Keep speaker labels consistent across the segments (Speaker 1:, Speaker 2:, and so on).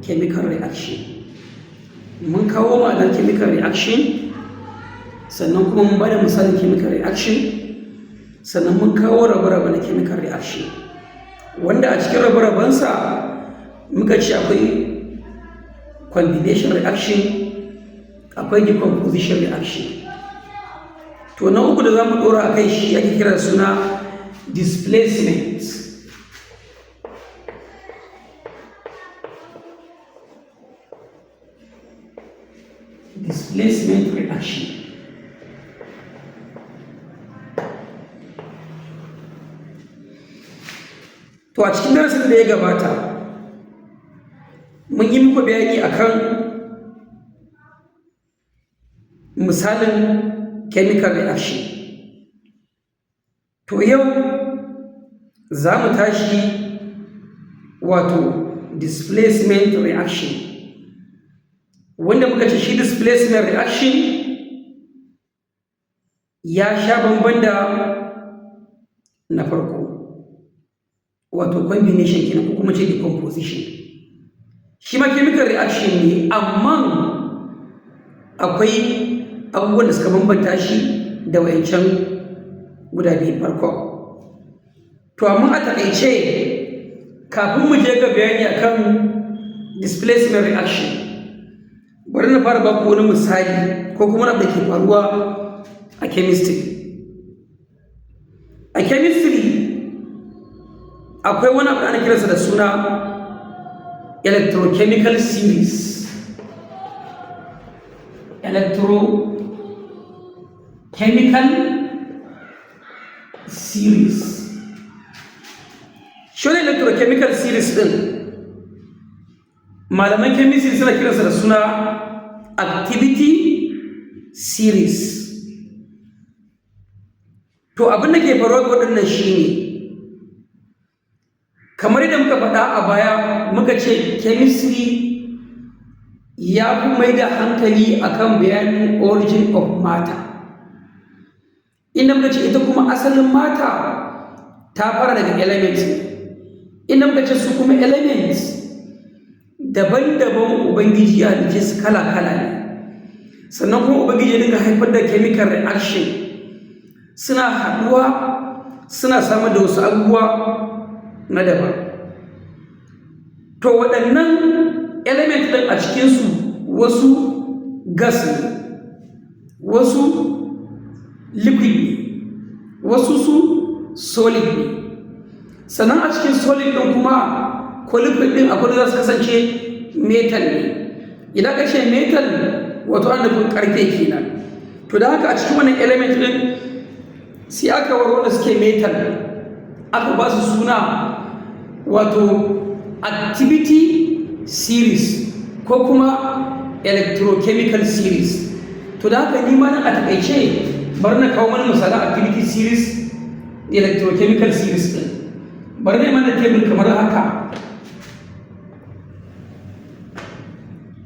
Speaker 1: Chemical reaction. Mun kawo ma'anar chemical reaction, sannan kuma mun bada misalin chemical reaction, sannan mun kawo rabe-rabe na chemical reaction, wanda a cikin rabe-rabensa muka ce akwai combination reaction, akwai decomposition reaction. To, na uku da za mu ɗora a kai shi ake kira suna displacement. Displacement reaction. To, a cikin darasin da ya gabata mun yi muku bayani akan misalin chemical reaction. To, yau za mu tashi wato displacement reaction, wanda muka ce shi displacement reaction ya sha bamban da na farko, wato combination kenan, ko kuma ce decomposition. Shi ma chemical reaction ne, amma akwai abubuwan da suka bambanta shi da wayancan guda biyu farko. To, amma a taƙaice, kafin mu je ga bayani akan displacement reaction, bari na fara baku wani misali ko kuma abu da ke faruwa a chemistry. A chemistry akwai wani abu da ana kiransa da suna electrochemical series. Electrochemical series. Shi wani electrochemical series din, malaman chemistry suna kiransa da suna activity series. To, abin da ke faruwa ga waɗannan shine, kamar yadda muka faɗa a baya, muka ce chemistry ya fi mai da hankali akan bayanin origin of matter, inda muka ce ita kuma asalin matter ta fara daga elements, inda muka ce su kuma elements daban-daban Ubangiji ya halicce su kala-kala ne, sannan kuma Ubangiji ya dinga haifar da chemical reaction, suna haɗuwa suna samar da wasu abubuwa na daban. To, waɗannan element ɗin, a cikinsu wasu gas ne, wasu liquid ne, wasu su solid ne. Sannan a cikin solid ɗin kuma ko liquid ɗin, akwai da za su kasance metal ne. Idan ka ce metal, wato ana nufin ƙarfe kenan. To, da haka a cikin wannan element ɗin sai aka ware wanda suke metal, aka ba su suna wato activity series ko kuma electrochemical series. To, da haka ni ma nan a takaice bari na kawo mana misalan activity series, electrochemical series din. Bari na mana table kamar haka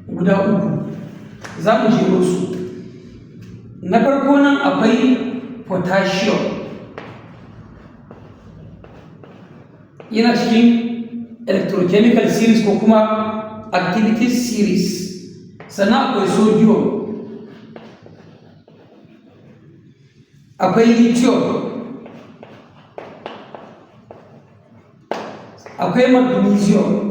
Speaker 1: guda uku, za mu jero su. Na farko, nan akwai potassium, yana cikin electrochemical series ko kuma activity series. Sannan akwai sodium, akwai lithium, akwai magnesium.